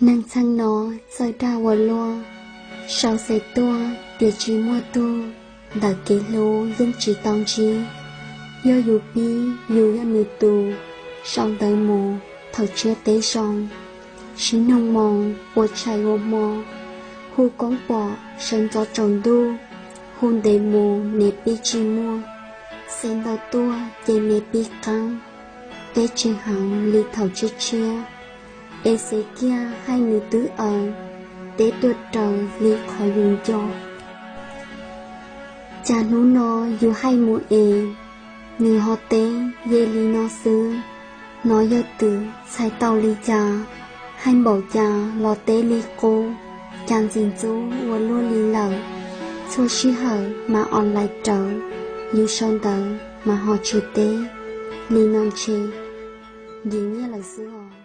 Neeg txheej no txawj dag ua luaj, sau xes tuaj tias tsis muaj tug, ntawm kev hlub yeej tsis tau ntsib. Yog yus pib yus yog nws tus, sau ntawv mus thaum tshiab teb zoo, sib noog moo ua tshais ua hmo, hu koob pom sawv ntxov tsaus ntuj, hu ntev mus nws pib tsis muaj, xes ntau tuaj ces nws pib qeeb, teb tsis heev li thaum tshiab tshiab. Es xes kiag hais nws twb aws, teb tuaj raws li qhov yus nco. Cas hnub no yus hais mus es, nws ho teb ye li no xwb. Hnov yog twm txhais tau li cas, hais npaum cas los teb li qub, cas ntxim ntxub ua luaj li lawm. Txhua sij hawm mas online rawv, yus sau ntawv mas ho tsis teb, li no ntshe yim nyiaj lawm xwb os.